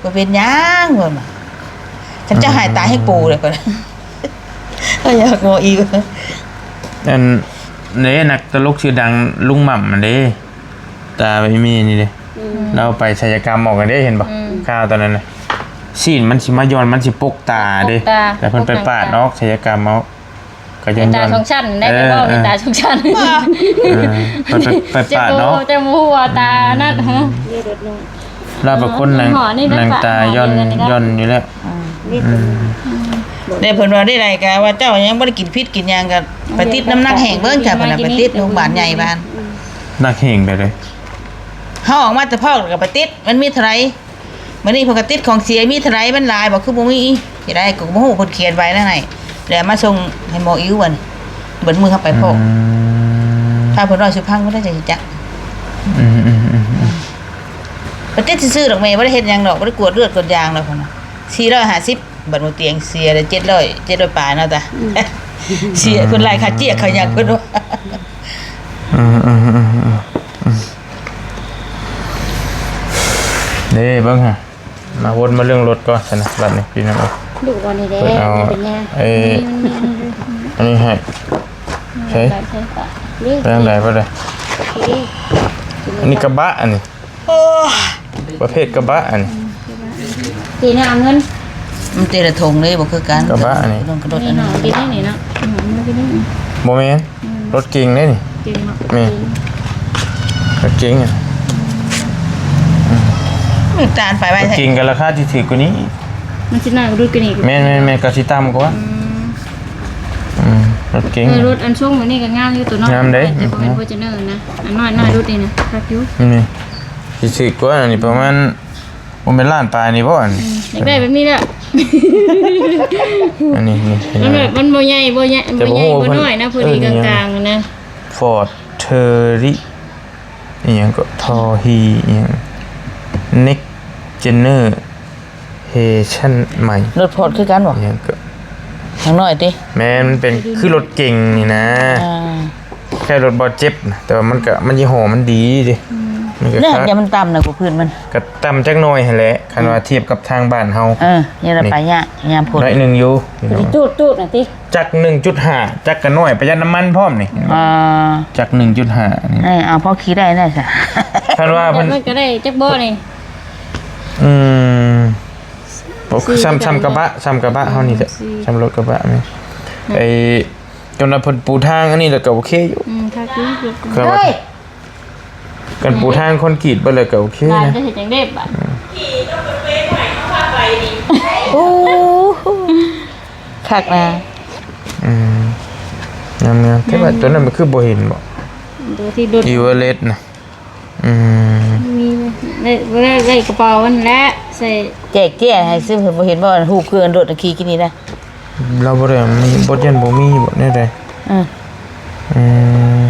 ບໍ່ເປັນຫຍັງເພິ່ນວ່າ ຄັນເຈົ້າຫາຍຕາຍແຮງປູເດ້ ເພິ່ນ ເອີ ຢາກເວົ້າອີກ ອັນ ເດ້ ນັກຕະຫຼົກຊື່ດັງລຸງໝ່ຳຫັ້ນເດ້ ຕາໄອ້ມີນີ້ເດ້ ອືມ ລາວໄປໄສຍະກຳອອກກັນເດ້ ເຫັນບໍ່ ອືມ ຂ່າວຕອນນັ້ນນະ ຊີ້ນມັນຊິມາຢ່ອນ ມັນຊິປົກຕາເດ້ ປົກຕາ ແລ້ວເພິ່ນໄປປາດອອກ ໄສຍະກຳເອົາ ກໍຍ້ອນ ຕາສອງຊັ້ນໄດ້ ເອີ ເວົ້າເປັນຕາສອງຊັ້ນ ເອີ ເອີ ໄປ ໄປປາດເນາະ ຈະບໍ່ຮູ້ວ່າຕານັ້ນ ລາວເປັນຄົນໜ້າ ໜ້າຕາຢ່ອນ ຢ່ອນຢູ່ແລ້ວ ອືມ ເດ້ ເພິ່ນວ່າໄດ້ໃດກໍວ່າເຈົ້າຍັງບໍ່ໄດ້ກິນພິດກິນຫຍັງ ກໍໄປຕິດນ້ຳໜັກແຮງເບິ່ງ ເຈົ້າ ເພິ່ນນະ ໄປຕິດໂຮງບານໃຫຍ່ບ້ານ ໜັກແຮງແບບໃດ? ເຮົາອອກມາແຕ່ພອກ ແລ້ວກໍໄປຕິດ ມັນມີເທົ່າໃດ? ມື້ນີ້ເພິ່ນກໍຕິດຂອງເສຍ ມີເທົ່າໃດ ມັນຫຼາຍບໍ່ ຄືບໍ່ມີ ຊິໄດ້ ກໍບໍ່ຮູ້ ເພິ່ນຂຽນໄວ້ນັ້ນໃຫ້ ແລ້ວມາສົ່ງໃຫ້ໝໍອິ້ວ ບັດ ບັດມື້ເຮົາໄປພໍ້ ອືມ ຖ້າເພິ່ນເວົ້າສູ່ຟັງ ບໍ່ໄດ້ຈັກ ອືມໆໆໆ ປະຕິດຊື່ໆດອກແມ່ ບໍ່ໄດ້ເຮັດຫຍັງດອກ ບໍ່ໄດ້ກວດເລືອດກວດຢາງດອກ ເພິ່ນວ່າ ສີ່ຮ້ອຍຫ້າສິບ ບັດໝົດຕຽງເສຍແລ້ວ ເຈັດຮ້ອຍ ເຈັດຮ້ອຍປາຍເນາະຕາ. ອືມ ເສຍ ເພິ່ນໄລ່ຄ່າເຈຍກເຂົາຫຍັງເພິ່ນວ່າ. ອືມ ອືມ ອືມ ອືມ ອືມ ເດ້ ເບິ່ງຫາ ມາວົນມາເລື່ອງລົດກ່ອນຊັ້ນນະ ບັດນີ້ພີ່ນ້ອງເອີຍ. ດຸບໍ່ນີ້ເດ້ ເພິ່ນເອົາ ເປັນຫຍັງ ເອີ ນີ້ ອັນນີ້ໃຫ້ ໃສ່ ໃສ່ປະ ນີ້ ໄປທາງໃດບໍ່ໄດ້ ນີ້ ອັນນີ້ກະບະ ອັນນີ້ ໂອ້ ປະເພດກະບະ ອັນນີ້ ອືມ ຕີໜ້າເງິນ ມັນແຕ່ລະຖົງເດ້ ບໍ່ຄືກັນ ກະບະ ອັນນີ້ ລົງກະໂດດ ອັນນີ້ ນີ້ເນາະ ອືມ ມັນຢູ່ນີ້ ບໍ່ແມ່ນ ອືມ ລົດເກັງເດ້ນີ້ ເກັງເນາະ ແມ່ນ ເກັງ ລົດເກັງ ອືມ ອືມ ນ້ຳຕານໄປໄວ້ ລົດເກັງກໍລາຄາຊິຖືກກວ່ານີ້ ມັນຊິໜ້າກວ່າລົດກະນີ້ ແມ່ນໆໆ ກໍຊິຕ່ຳກວ່າ ອືມ ອືມ ລົດເກັງ ເອີ ລົດອັນຊົງແບບນີ້ກໍງາມຢູ່ ຕົວນ້ອຍ ງາມເດ້ ແຕ່ບໍ່ແມ່ນ ອືມ ຟໍຈູນເນີນະ ອັນນ້ອຍໆ ລົດນີ້ນະ ຄັກຢູ່ ນີ້ ຊິຖືກກວ່າ ອັນນີ້ປະມານ ບໍ່ແມ່ນລ້ານປາຍນີ້ບໍ່ ອັນນີ້ ອືມ ຢາກໄດ້ແບບນີ້ແຫຼະ ອັນນີ້ ນີ້ ມັນແບບ ມັນບໍ່ໃຫຍ່ ບໍ່ໃຫຍ່ ບໍ່ໃຫຍ່ ບໍ່ນ້ອຍນະ ພໍດີກາງໆ ນະ ຟອດເທີຣິ ອີ່ຫຍັງກໍ ທໍຮີ່ ອີ່ຫຍັງ ເນັກເຈນເນີ ເຮຊັ້ນໃໝ່ ລົດຟອດຄືກັນບໍ່ ອີ່ຫຍັງກໍ ທາງນ້ອຍຕິ ແມ່ນ ມັນເປັນຄືລົດເກັງນີ້ນະ ອ່າ ຄ້າຍໆ ລົດບໍ່ເຈັບນະ ແຕ່ວ່າມັນກະ ມັນຍີ່ຫໍ້ມັນດີເດ້ ອືມ ມັນກະ ແລ້ວ ຄັກ ຢ່າມັນຕ່ຳນະ ກວ່າພື້ນມັນ ກະຕ່ຳຈັກໜ້ອຍຫັ້ນແຫຼະ ຄັນວ່າ ອືມ ທຽບກັບທາງບ້ານເຮົາ ເອີ ຢ່າລະ ນີ້ ໄປຍາກ ຍາມຝົນ ໜ້ອຍໜຶ່ງຢູ່ ມັນຈູດໆ ນະຕິ ຈັກໜຶ່ງຈຸດຫ້າ ຈັກກະນ້ອຍ ປະຢັດນ້ຳມັນພ້ອມນີ້ ອ່າ ຈັກໜຶ່ງຈຸດຫ້ານີ້ ເອີ ເອົາພໍຂີ່ໄດ້ແດ່ຊະ ຄັນວ່າເພິ່ນ ມັນກໍໄດ້ຈັກເບາະນີ້ ອືມ ສ່ຳ ສ່ຳກະບະ ສ່ຳກະບະເຮົານີ້ແຫຼະ ສີ່ ສ່ຳລົດກະບະນີ້ ອືມ ໄອ້ ສຳລັບເພິ່ນປູທາງອັນນີ້ແລ້ວກໍໂອເຄຢູ່ ອືມ ຄັກຢູ່ ຄັນວ່າ ເອີຍ ຄັນປູທາງຄອນກຣີດເບິດແລ້ວກໍໂອເຄນະ ເຮັດຫຍັງເດ້ບາດ ອືມ ໂອ້ ຄັກນະ ອືມ ງາມໆ ແຕ່ວ່າ ອືມ ຕົວນັ້ນມັນຄືບໍ່ເຫັນບໍ ຕົວທີ່ໂດດ ອີເວີເຣັສນະ ອືມ ມີ ໄດ້ ໄດ້ ໄດ້ກະເປົາມັນແຫຼະ ໃສ່ ແຈກເຈ້ຍໃຫ້ ຊຶ່ງເພິ່ນບໍ່ເຫັນບໍ່ ຮູບຄືອັນລົດຂີ່ກິນນີ້ນະ ລາວບໍ່ໄດ້ມີ ບໍ່ ຢ້ານບໍ່ມີບໍ່ ແນວໃດ ອືມ ອືມ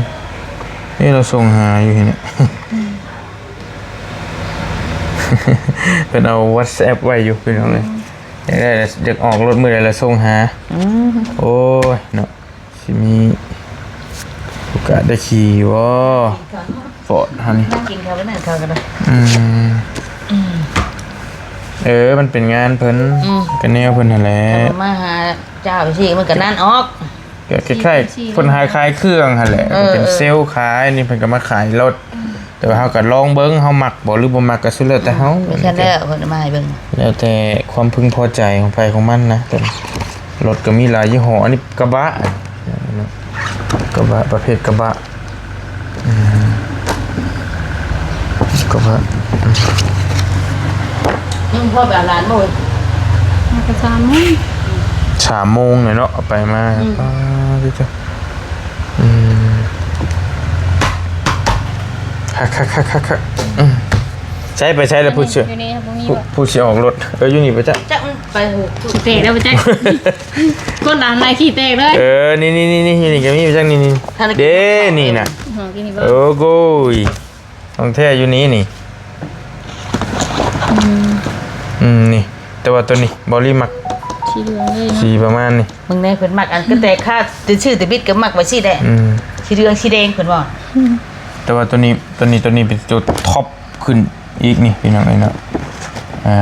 ນີ້ລາວສົ່ງຫາຢູ່ນີ້ ອືມ ເພິ່ນເອົາວັອດແອັບໄວ້ຢູ່ ພີ່ນ້ອງເອີຍ ອືມ ຢາກໄດ້ ຢາກອອກລົດມື້ໃດລະສົ່ງຫາ ອືມ ໂອ້ຍເນາະ ຊິມີໂອກາດໄດ້ຂີ່ຢູ່ບໍ່ ຟອດຫັ້ນ ກິນເຂົ້າໄປນັ້ນເຂົ້າກໍໄດ້ ອືມ ອືມ ເອີ ມັນເປັນງານເພິ່ນ ອືມ ກໍແນວເພິ່ນຫັ້ນແຫຼະ ມາຫາເຈົ້າຊີ້ ມັນກໍນັ້ນອອກ ກໍຄ້າຍໆ ເພິ່ນຫາຂາຍເຄື່ອງຫັ້ນແຫຼະ ເອີ ເປັນເຊວຂາຍ ນີ້ເພິ່ນກໍມາຂາຍລົດ ອືມ ແຕ່ວ່າເຮົາກໍລອງເບິ່ງ ເຮົາມັກບໍ່ ຫຼືບໍ່ມັກ ກໍສຸດແລ້ວແຕ່ເຮົາ ອືມ ແມ່ນແລ້ວ ເພິ່ນມາໃຫ້ເບິ່ງ ແລ້ວແຕ່ຄວາມເພິ່ງພໍໃຈຂອງໃຜຂອງມັນນະ ລົດກໍມີຫຼາຍຍີ່ຫໍ້ ອັນນີ້ກະບະ ກະບະ ປະເພດກະບະ ອືມ ກະບະ ອືມ ຍັງພໍໄປອາບນ້ຳບໍ່ເວີຍ ມາກໍສາມໂມງ ສາມໂມງແລ້ວເນາະ ເອົາໄປມາ ອືມ ປາດເດີ ອືມ ຄັກໆໆໆ ອືມ ໃຊ້ໄປໃຊ້ແລ້ວ ຜູ້ຊິ ຢູ່ນີ້ບໍ່ມີ ຜູ້ ບໍ່ ຜູ້ຊິອອກລົດ ເອີ ຢູ່ນີ້ປະຈະ ຈັກມັນໄປຫູ ຂີ້ແຕກແລ້ວບໍ່ຈັກ ກົດດັນໄລ່ຂີ້ແຕກເລີຍ ເອີ ນີ້ໆໆໆ ຢູ່ນີ້ກໍມີປະຈະ ນີ້ໆ ເດ້ ນີ້ນະ ໂອ້ໂກຍ ຂອງແທ້ຢູ່ນີ້ນີ້ ອືມ ອືມ ນີ້ ແຕ່ວ່າໂຕນີ້ ເບົາລີມັກ ສີເຫຼືອງເລີຍເນາະ ສີປະມານນີ້ ເບິ່ງແດ່ ເພິ່ນມັກອັນ ກໍແຕ່ຄ່າ ແຕ່ຊື້ແຕ່ບິດກໍມັກໄວ້ຊີ້ແຫຼະ ອືມ ສີເຫຼືອງສີແດງເພິ່ນວ່າ ອືມ ແຕ່ວ່າໂຕນີ້ ໂຕນີ້ ໂຕນີ້ເປັນໂຕທັອບຂຶ້ນອີກນີ້ ພີ່ນ້ອງເອີຍເນາະ ອ່າ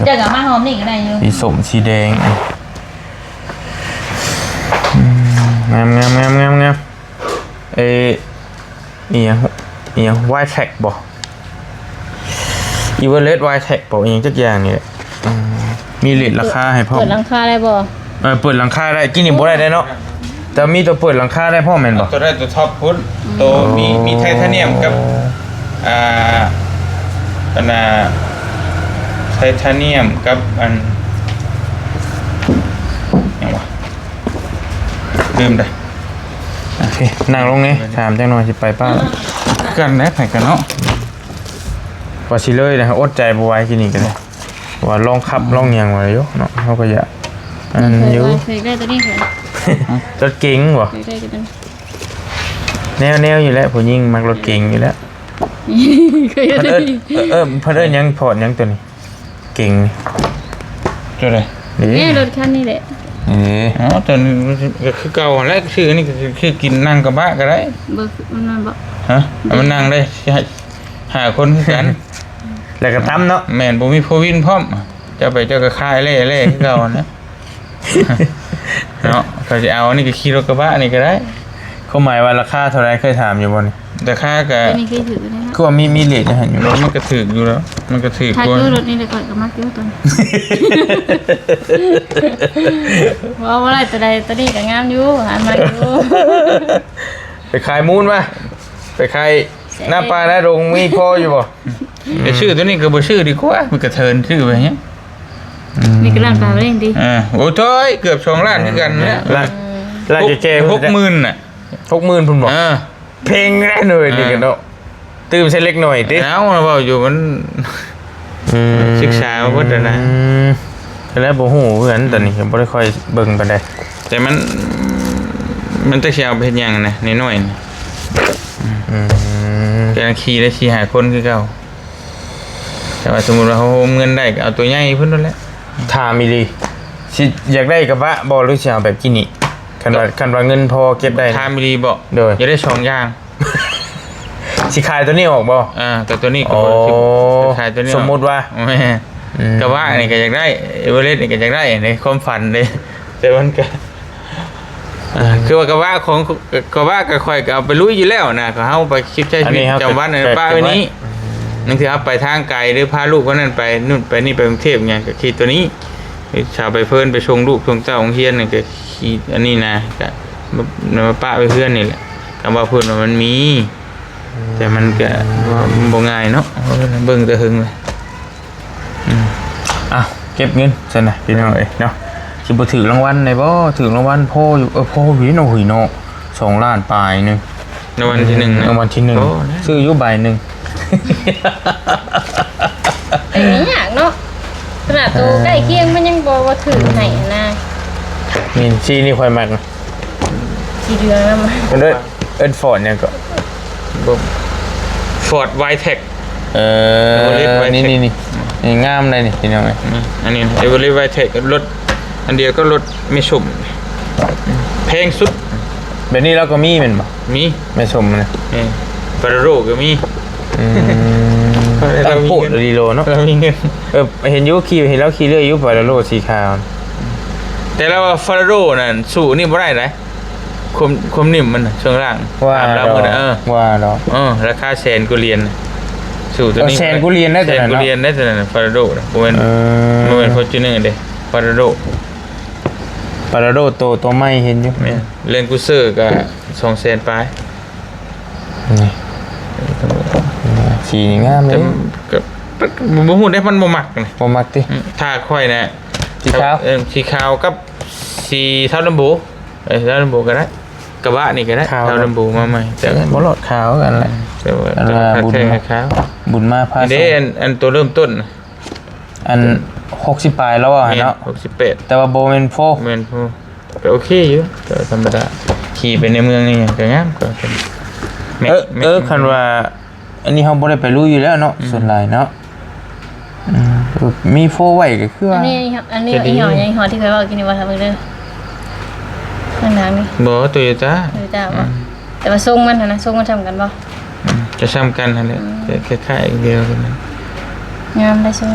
ເຈົ້າກໍມາຫອມນີ້ກໍໄດ້ຢູ່ ສີສົ້ມສີແດງ ອືມ ງາມໆໆໆໆ ເອີ ອີ່ຫຍັງ ອີ່ຫຍັງ ວາຍແທຣັກ ບໍ່ ອີເວີເຣັສ ວາຍແທຣັກ ບໍ່ ອີ່ຫຍັງຈັກຢ່າງນີ້ແຫຼະ ອືມ ມີເຣດລາຄາໃຫ້ພ້ອມ ເປີດຫຼັງຄາໄດ້ບໍ່ ເອີ ເປີດຫຼັງຄາໄດ້ ກິນນີ້ບໍ່ໄດ້ເດ້ເນາະ ແຕ່ມີຕົວເປີດຫຼັງຄາໄດ້ພ້ອມແມ່ນບໍ່ ຕົວໄດ້ຕົວທັອບພຸ້ນ ອືມ ໂຕມີ ມີໄທທານຽມກັບ ອ່າ ອັນນ່າ ໄທທານຽມກັບອັນ ຫຍັງວະ ລືມໄດ໋ ໂອເຄ ນັ່ງລົງນີ້ ຖາມຈັກໜ່ອຍ ຊິໄປປ້າ ຄືກັນແຫຼະ ໃຜກັນເນາະ ວ່າຊິເລີຍນະ ອົດໃຈບໍ່ໄຫວ ກິນນີ້ກໍໄດ້ ວ່າລອງຂັບ ອືມ ລອງຫຍັງວ່າຢູ່ເນາະ ເຮົາກໍຢາກ ອັນນັ້ນຢູ່ ເຄີຍໄດ້ຕົວນີ້ເຄີຍ ລົດເກັງບໍ່ ເຄີຍໄດ້ຕົວນີ້ ແນວ ແນວຢູ່ແລ້ວ ຜູ້ຍິງມັກລົດເກັງຢູ່ແລ້ວ ເພິ່ນເອີ້ນ ເອີ ເອີ ເພິ່ນເອີ້ນຫຍັງ ພອດຫຍັງຕົວນີ້ ເກັງນີ້ ຕົວໃດ ເດ້ ນີ້ລົດຄັນນີ້ແຫຼະ. ເອີ ອໍ ຕົວນີ້ກໍຄືເກົ່າຫັ້ນແຫຼະ ຊື່ອັນນີ້ກໍຄືກິນ ນັ່ງກະບະກໍໄດ້. ບໍ່ ມັນ ມັນບໍ່ ຮະ ມັນນັ່ງໄດ້ ຫ້າຄົນຄືກັນ ແລ້ວກໍຕຳເນາະ. ແມ່ນ ບໍ່ມີໂຟວີນພ້ອມ ເຈົ້າໄປເຈົ້າກໍຄາຍແລ່ໆ ຄືເກົ່າຫັ້ນແຫຼະ. ເນາະ ເຂົາຊິເອົາອັນນີ້ກໍຂີ່ລົດກະບະນີ້ກໍໄດ້. ຄວາມໝາຍວ່າລາຄາເທົ່າໃດ ເຄີຍຖາມຢູ່ບໍ່ນີ້? ລາຄາກໍ ອັນນີ້ຄືຖືກແລ້ວ ຄືວ່າມີ ມີເຣດໃຫ້ຢູ່. ມັນກໍຖືກຢູ່ແລ້ວ ມັນກໍຖືກ ຖ້າ ກວ່າ ຄືລົດນີ້ແຫຼະ ຂ້ອຍກໍມັກຢູ່ຕົວນີ້. ເວົ້າບໍ່ໄດ້ຕົວໃດ ຕົວນີ້ກໍງາມຢູ່ ຫາມັກຢູ່. ໄປຂາຍມູນມາ ໄປຂາຍ ແຊະ ນາປ່ານາດົງ ມີພໍຢູ່ບໍ່? ໄປຊື້ຕົວນີ້ກໍບໍ່ຊື້ດີກວ່າ ມັນກະເທີນ ຊື້ໄປຫຍັງ? ອືມ ນີ້ກໍລ້ານປາຍເອງຕິ? ເອີ ໂອ້ໂທ້ຍ ເກືອບສອງລ້ານຄືກັນແຫຼະ. ລ້ານ ລ້ານແຈໆ ຫົກ ຫົກໝື່ນນະ. ຫົກໝື່ນພຸ້ນບໍ່? ເອີ ແພງແລ້ວເວີ້ຍ ເອີ ນີ້ກໍເນາະ ຕື່ມໃສ່ເລັກນ້ອຍຕິ. ເອົາ ເວົ້າຢູ່ມັນ ອືມ ສຶກສາມາເບິດແລ້ວນະ. ອືມ ແລ້ວບໍ່ຮູ້ຄືກັນ ຕອນນີ້ກໍບໍ່ໄດ້ຄ່ອຍເບິ່ງປານໃດ ແຕ່ມັນ ມັນຈັກຊິເອົາໄປເຮັດຫຍັງນະ ນ້ອຍໆ ນີ້. ອືມ ກຳລັງຂີ່ໄດ້ສີ່ຫ້າຄົນຄືເກົ່າ. ແຕ່ວ່າສົມມຸດວ່າເຮົາໂຮມເງິນໄດ້ ກໍເອົາຕົວໃຫຍ່ພຸ້ນນັ້ນແຫຼະ. ຖາມອີ່ຫຼີ ຊິຢາກໄດ້ກະບະບໍ່ ຫຼືຊິເອົາແບບກິນນີ້? ຄັນວ່າ ກໍ ຄັນວ່າເງິນພໍເກັບໄດ້ນະ. ຖາມອີ່ຫຼີບໍ? ໂດຍ ຢາກໄດ້ສອງຢ່າງ. ຊິຂາຍຕົວນີ້ອອກບໍ່? ອ່າ ກໍຕົວນີ້ກໍ ໂອ້ ບໍ່ ຊິຂາຍຕົວນີ້ອອກ. ສົມມຸດວ່າ ແມ່ນ ອືມ ກະບະນີ້ກໍຢາກໄດ້ ເອເວີເຣັສນີ້ກໍຢາກໄດ້ ໃນຄວາມຝັນເດ້ ແຕ່ມັນກໍ ອ່າ ຄືວ່າກະບະຂອງ ກະບະກະຂ້ອຍກະເອົາໄປລຸຍຢູ່ແລ້ວນະ ກະເຮົາໄປໃຊ້ຊີວິດປະຈຳວັນ ອັນນີ້ເຮົາກະປະໄວ້ນີ້. ອືມ ບາງເທື່ອເຮົາໄປທາງໄກ ຫຼືພາລູກຄົນນັ້ນໄປນູ້ນໄປນີ້ ໄປກຸງເທບຫຍັງ ກະຂີ່ຕົວນີ້. ສາວໃບເຟີນໄປສົ່ງລູກສົ່ງເຕົ້າໂຮງຮຽນນີ້ ກະຂີ່ອັນນີ້ນະ ກະມາປະໄວ້ເຮືອນນີ້ແຫຼະ. ຄຳວ່າເພິ່ນວ່າມັນມີ ແຕ່ມັນກະບໍ່ ບໍ່ງ່າຍເນາະ ເບິ່ງແຕ່ເທິງເລີຍ. ອືມ ອ່ະ ເກັບເງິນຊັ້ນນະ ພີ່ນ້ອງເອີຍເນາະ. ຊິບໍ່ຖືກລາງວັນໄດ້ບໍ່? ຖືກລາງວັນພໍຢູ່ ເອີ ພໍຢູ່ເນາະ ເຮີຍເນາະ ສອງລ້ານປາຍໜຶ່ງ ລາງວັນທີໜຶ່ງນະ ລາງວັນທີໜຶ່ງ ໂອ້ ຊື້ຢູ່ໃບໜຶ່ງ. ໄປຍາກເນາະ ຂະໜາດໂຕໃກ້ຄຽງມັນຍັງບໍ່ ບໍ່ຖືກໃຫ້ນະ. ນີ້ ສີນີ້ຂ້ອຍມັກນະ ສີເຫຼືອງນຳ ເອີ້ນ ເອີ້ນຟອດຫຍັງເກາະ? ບໍ່ ຟອດໄວແທັກ. ເອີ ເອີເວເຣັສໄວແທັກ ນີ້ໆໆ ນີ້ງາມເລີຍນີ້ ພີ່ນ້ອງເອີຍ. ອືມ ອັນນີ້ເອເວເຣັສໄວແທັກ ລົດອັນດຽວກັບລົດແມ່ຊົມ ແພງສຸດ. ແບບນີ້ລາວກໍມີແມ່ນບໍ່? ມີ ແມ່ຊົມນະ. ເອີ ປາໂຣໂຣກໍມີ. ອືມ ຕັ້ງໂພດດີໂລເນາະ ລາວມີເງິນ. ເອີ ເຫັນຢູ່ຂີ່ ເຫັນລາວຂີ່ເລື້ອຍຢູ່ ປາໂຣໂຣສີຂາວ. ແຕ່ລາວວ່າຟາໂຣໂຣນັ້ນສູ້ນີ້ບໍ່ໄດ້ໃດ. ຄວາມ ຄວາມໜິ່ມມັນນະ ຊ່ວງລ່າງ ວ່າ ຕາມລາວໝົດນະ. ເອີ ວ່າດອກ ເອີ ລາຄາແສນກວ່າຫຼຽນນະ ສູ້ຕົວນີ້. ເອີ ແສນກວ່າຫຼຽນໄດ້ ແສນກວ່າຫຼຽນໄດ້ຕົວນັ້ນນະ ຟາໂຣໂຣໂຣນະ. ບໍ່ແມ່ນ ເອີ ບໍ່ແມ່ນຟໍຈູນເນີເດ້ ຟາໂຣໂຣໂຣ. ຟາໂຣໂຣໂຕ ໂຕໃໝ່ເຫັນຢູ່. ແມ່ນ ແລນກຣູເຊີກໍສອງແສນປາຍ. ນີ້ ສີນີ້ງາມເດ້ ແຕ່ກໍ ບໍ່ຮູ້ເດ້ ມັນບໍ່ມັກນີ້ ບໍ່ມັກຕິ. ອືມ ຖ້າຂ້ອຍນະ ສີຂາວ ເອີ ສີຂາວກັບສີເທົາລຳໂບ. ເອີ ເທົາລຳໂບກໍໄດ້ ກະບະນີ້ກໍໄດ້ ຂາວ ເທົາລຳໂບມາໃໝ່ ແຕ່ບໍ່ລອດຂາວກັນແຫຼະ. ອືມ ແຕ່ວ່າ ອັນວ່າ ແຕ່ວ່າ ບຸນ ຄັກແທ້ຂາວ ບຸນມາພາ ນີ້ເດ້ ສົ່ງ ອັນ ອັນໂຕເລີ່ມຕົ້ນ ອັນຫົກສິບປາຍແລ້ວວ່າ ແມ່ນເນາະ ຫົກສິບແປດ ແຕ່ວ່າບໍ່ແມ່ນໂຟ ແມ່ນໂຟ ກໍໂອເຄຢູ່ ກໍທຳມະດາ ຂີ່ໄປໃນເມືອງນີ້ຫຍັງກໍງາມ ກໍເປັນແມັກ ເອີ ແມັກ ເອີ ຄັນວ່າ ອັນນີ້ເຮົາບໍ່ໄດ້ໄປລຸຍຢູ່ແລ້ວເນາະ ອືມ ສ່ວນຫຼາຍເນາະ. ອືມ ມີໂຟໄວ້ກໍຄືວ່າ ອັນນີ້ ອັນນີ້ ຈະດີ ຍີ່ຫໍ້ຫຍັງ? ຍີ່ຫໍ້ທີ່ຂ້ອຍເວົ້າກິນນີ້ບໍ່? ຖ້າເບິ່ງເດີ ຂ້າງຫຼັງນີ້ ບໍ່ ໂຕໂຍຕ້າ ໂຕໂຍຕ້າບໍ່? ອືມ ແຕ່ວ່າຊົງມັນຫັ້ນນະ ຊົງມັນຊ່ຳກັນບໍ່? ອືມ ຈະຊ່ຳກັນຫັ້ນແຫຼະ ອືມ ແຕ່ຄ້າຍໆ ດຽວກັນ ງາມໄດ໋ຊົງ.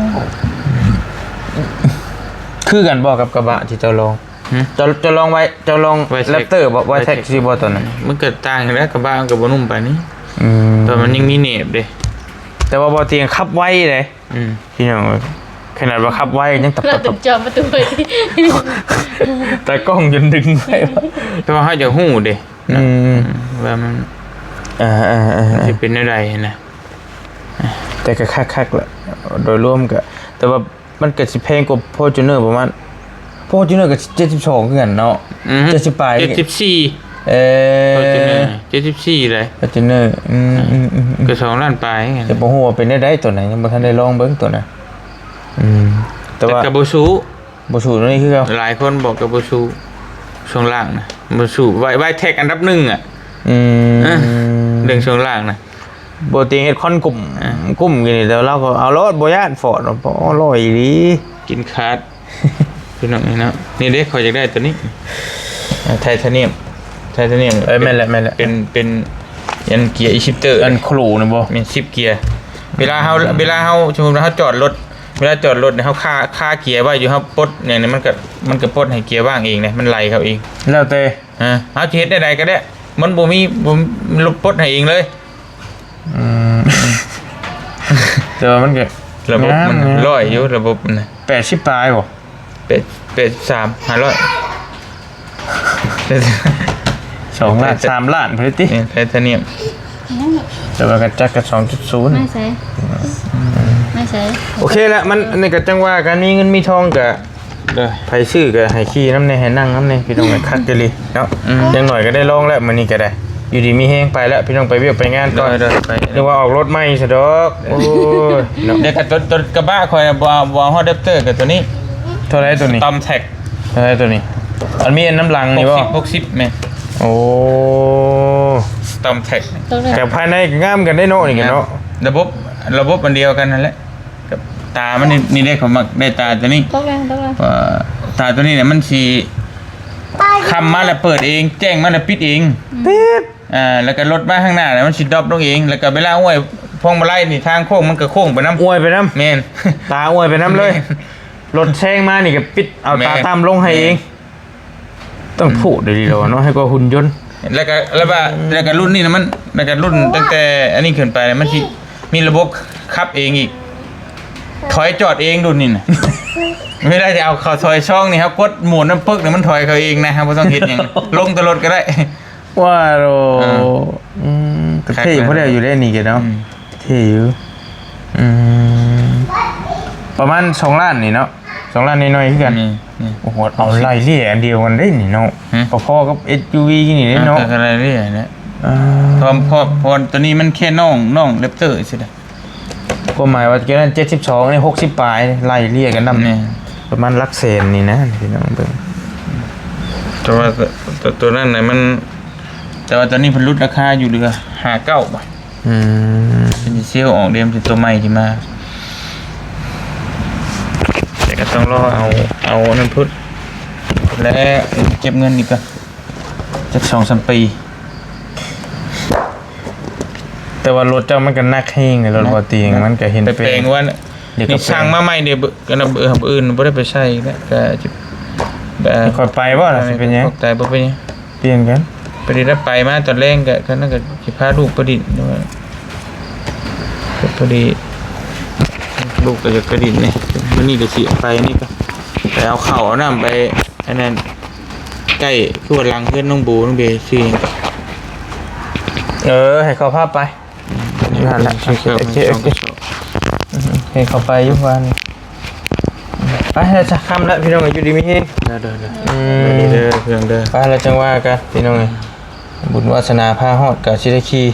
ຄືກັນບໍ່ກັບກະບະທີ່ເຈົ້າລອງ? ຫຶ? ເຈົ້າ ເຈົ້າລອງໄວ້ ເຈົ້າລອງ ໄວແທັກ ແຣັບເຕີບໍ່? ໄວແທັກ ໄວແທັກ ຊິບໍ່ຕອນນັ້ນ? ມັນກໍຕ່າງກັນແຫຼະ ກະບະມັນກໍບໍ່ນຸ່ມປານນີ້ ອືມ ແຕ່ວ່າມັນຍັງມີແໜບເດ້. ແຕ່ວ່າບໍ່ຕຽງຂັບໄວເດ້ ອືມ ພີ່ນ້ອງເອີຍ ຂະໜາດວ່າຂັບໄວຍັງຕັບໆໆ ຈອມປະຕູໄວ້ ຕາກ້ອງຈົນດຶງໄວ້ ແຕ່ວ່າເຮົາຢາກຮູ້ເດ້ ອືມ ວ່າມັນ ເອີໆໆໆ ມັນຊິເປັນແນວໃດຫັ້ນນະ. ແຕ່ກໍຄັກໆ ລະ ໂດຍລວມກໍ ແຕ່ວ່າ ມັນກໍຊິແພງກວ່າຟໍຈູນເນີປະມານ ຟໍຈູນເນີກໍເຈັດສິບສອງຄືກັນເນາະ ອືຮຶ ເຈັດສິບປາຍ ເຈັດສິບສີ່ ເອີ ຟໍຈູນເນີ ເຈັດສິບສີ່ໃດ ຟໍຈູນເນີ ອືມໆໆ ກໍສອງລ້ານປາຍ ແຕ່ບໍ່ຮູ້ວ່າເປັນແນວໃດຕົວນັ້ນ ຍັງບໍ່ທັນໄດ້ລອງເບິ່ງຕົວນັ້ນ ອືມ ແຕ່ ແຕ່ວ່າ ກໍບໍ່ສູ້ ບໍ່ສູ້ຕົວນີ້ຄືເກົ່າ ຫຼາຍຄົນບອກກໍບໍ່ສູ້ ຊ່ວງລ່າງນະ ບໍ່ສູ້ ໄວ ໄວແທັກອັນດັບໜຶ່ງອະ ອືມ ເອີ ເລື່ອງຊ່ວງລ່າງນະ ບໍ່ຕິເຮັດຄວັນກຸ້ມ ອ່າ ກຸ້ມຢູ່ນີ້ ແຕ່ລາວກໍເອົາໂລດ ບໍ່ຢ້ານຟອດ ໂອ້ ຮ້ອຍອີ່ຫຼີ ກິນຂາດ ພີ່ນ້ອງນີ້ເນາະ. ນີ້ເດ້ ຂ້ອຍຢາກໄດ້ໂຕນີ້ ໄທທານຽມ ໄທທານຽມ. ເອີ ແມ່ນແຫຼະ ແມ່ນແຫຼະ ເປັນ ເປັນອັນເກຍອີຊິບເຕີ ອັນໂຄຣນະບໍ່? ແມ່ນສິບເກຍ. ເວລາເຮົາ ເວລາເຮົາ ສົມມຸດວ່າເຮົາຈອດລົດ ເວລາຈອດລົດນີ້ ເຮົາຄາ ຄາເກຍໄວ້ຢູ່ ເຮົາປົດຫຍັງນີ້ ມັນກະ ມັນກະປົດໃຫ້ເກຍວ່າງເອງເດ້ ມັນໄຫຼເຂົ້າເອງ. ແລ້ວແຕ່ ຮະ ເຮົາຊິເຮັດແນວໃດກະໄດ້ ມັນບໍ່ມີ ບໍ່ ລົດປົດໃຫ້ເອງເລີຍ. ອືມ ແຕ່ວ່າມັນກະ ລະບົບມັນ ງາມ ງາມ ຮ້ອຍຢູ່ ລະບົບມັນນະ. ແປດສິບປາຍບໍ່? ແປດ ແປດສິບສາມ ຫ້າຮ້ອຍ ສອງລ້ານ ສາມລ້ານພຸ້ນຕິ. ແມ່ນ ໄທທານຽມ. ແຕ່ວ່າກະຈັກກະສອງຈຸດສູນ ໄມ້ໃສ ໄມ້ໃສ. ໂອເຄລະ ມັນ ອັນນີ້ກະຈັ່ງວ່າ ການມີເງິນມີທອງກະ ໂດຍ ໃຜຊື້ກະໃຫ້ຂີ່ນຳແດ່ ໃຫ້ນັ່ງນຳແດ່ ພີ່ນ້ອງ. ຄັກອີ່ຫຼີເນາະ. ອືມ ຢ່າງໜ້ອຍກະໄດ້ລອງແລ້ວ ມື້ນີ້ກະໄດ້ ຢູ່ດີມີແຮງໄປແລ້ວ ພີ່ນ້ອງ ໄປວຽກໄປງານກ່ອນ. ໂດຍ ໂດຍ ໄປ ຫຼືວ່າອອກລົດໃໝ່ຊະດອກ. ໂອ້ຍ ເນາະ ແລ້ວກະໂຕ ໂຕກະບະຂ້ອຍບໍ່ ບໍ່ຮອດແດັບເຕີກະໂຕນີ້. ເທົ່າໃດໂຕນີ້? ສະຕອມແທັກ. ເທົ່າໃດໂຕນີ້? ອັນມີອັນນຳຫຼັງນີ້ບໍ່? ຫົກສິບ ຫົກສິບ ແມ່ນ. ໂອ້ ສະຕອມແທັກ. ແຕ່ພາຍໃນກະງາມກັນເດ້ເນາະ ນີ້ກະເນາະ. ລະບົບ ລະບົບອັນດຽວກັນຫັ້ນແຫຼະ. ກັບຕາມັນນີ້ ນີ້ເດ້ ຂ້ອຍມັກໄດ້ຕາໂຕນີ້. ຕົກແລ້ວ ຕົກແລ້ວ. ເອີ ຕາໂຕນີ້ນະ ມັນຊິຄ່ຳມາແລ້ວເປີດເອງ ແຈ້ງມາແລ້ວປິດເອງ. ອືມ ປິດ ອ່າ ແລ້ວກະລົດມາຂ້າງໜ້າແລ້ວມັນຊິດຣອບລົງເອງ. ແລ້ວກະເວລາອວຍພວງມາໄລນີ້ ທາງໂຄ້ງມັນກະໂຄ້ງໄປນຳ. ອວຍໄປນຳ. ແມ່ນ ຕາອວຍໄປນຳເລີຍ. ລົດແຊງມານີ້ກະປິດເອົາ ແມ່ນ ຕາຕ່ຳລົງໃຫ້ເອງ. ແມ່ນ ຕ້ອງ ອືມ ໂພດດີໆເນາະ ໃຫ້ກວ່າຫຸ່ນຍົນ. ແລ້ວກະ ແລ້ວວ່າ ແລ້ວກະລຸ້ນນີ້ນະ ມັນ ແລ້ວກະລຸ້ນຕັ້ງແຕ່ອັນນີ້ຂຶ້ນໄປ ມັນຊິມີລະບົບຂັບເອງອີກ ຖອຍຈອດເອງລຸ້ນນີ້ນະ. ເວລາຈະເອົາເຂົ້າຖອຍຊ່ອງນີ້ ເຮົາກົດໝູນນຳປຶກນີ້ ມັນຖອຍເຂົ້າເອງນະ ເຮົາບໍ່ຕ້ອງເຮັດຫຍັງ ລົງແຕ່ລົດກະໄດ້. ວ້າໂດ ເອີ ອືມ ກະເທ່ ຄັກນະ ພໍໄດ້ຢູ່ເດ້ນີ້ກະເນາະ. ອືມ ເທ່ຢູ່. ອືມ ປະມານສອງລ້ານນີ້ເນາະ ສອງລ້ານໜ້ອຍໆຄືກັນ. ນີ້ ນີ້ ໂອ້ໂຫ ເອົາໄລ່ເລ່ຍອັນດຽວກັນເດ້ນີ້ເນາະ. ຫຶ ພໍໆກັບເອັສຢູວີນີ້ເດ້ເນາະ. ເອົາ ກະໄລ່ເລ່ຍແຫຼະ. ອ່າ ເພາະ ເພາະ ເພາະໂຕນີ້ມັນແຄ່ນ້ອງ ນ້ອງແຣັບເຕີຊື່ໆ. ຄວາມໝາຍວ່າໂຕນັ້ນເຈັດສິບສອງ ອັນນີ້ຫົກສິບປາຍ ໄລ່ເລ່ຍກັນນຳ. ແມ່ນ ປະມານຫຼັກແສນນີ້ນະ ພີ່ນ້ອງເບິ່ງ. ແຕ່ວ່າໂຕ ໂຕນັ້ນນະມັນ ແຕ່ວ່າຕອນນີ້ເພິ່ນຫຼຸດລາຄາຢູ່ເຫຼືອຫ້າເກົ້າບາດ. ອືມ ເພິ່ນຊິເຊວອອກເດ້ ມັນເປັນໂຕໃໝ່ທີ່ມາ. ແຕ່ກະຕ້ອງລໍເອົາ ເອົາອັນນັ້ນພຸ້ນ ແລະ ເກັບເງິນອີກກ່ອນ ຈັກສອງສາມປີ. ແຕ່ວ່າລົດເຈົ້າມັນກະໜັກແຮງເດ້ ລົດບໍ່ຕີງ ມັນກະເຫັນ ໄປແປງວ່າ ນີ້ສັ່ງມາໃໝ່ເດ້ ກະນຳ ມື້ອື່ນບໍ່ໄດ້ໄປໃຊ້ແລ້ວ ກະຊິ ຂ້ອຍໄປບໍ່ລະ ຊິເປັນຫຍັງ? ຕາຍ ບໍ່ເປັນຫຍັງ ປ່ຽນກັນ. ພໍດີໄດ້ໄປມາຕອນແລງກະ ກະນັ້ນກະຊິພາລູກໄປຫຼິ້ນ ພໍດີລູກກະຢາກໄປຫຼິ້ນນີ້. ມື້ນີ້ກະຊິໄປນີ້ກະ ໄປເອົາເຂົ້າເອົານ້ຳໄປ ອັນນັ້ນ ໃກ້ ຄືວ່າຫຼັງເຮືອນນ້ອງໂບ ນ້ອງເບ ຊື່ຫຍັງກະ ເອີ ໃຫ້ເຂົາພາໄປ. ອືມ ນັ້ນແຫຼະ ໂອເຄ ໂອເຄ ໂອເຄ ເຫັນເຂົາໄປຢູ່ວ່ານີ້. ໄປແລ້ວຈ້ະ ຄ່ຳແລ້ວພີ່ນ້ອງ ຢູ່ດີມີແຮງ. ເດີ ເດີ ເດີ ອືມ ເດີ ເພື່ອນເດີ ໄປແລ້ວຈັ່ງວ່າກັນພີ່ນ້ອງເອີຍ. ບຸນວາສະໜາພາຮອດກະຊິໄດ້ຂີ່.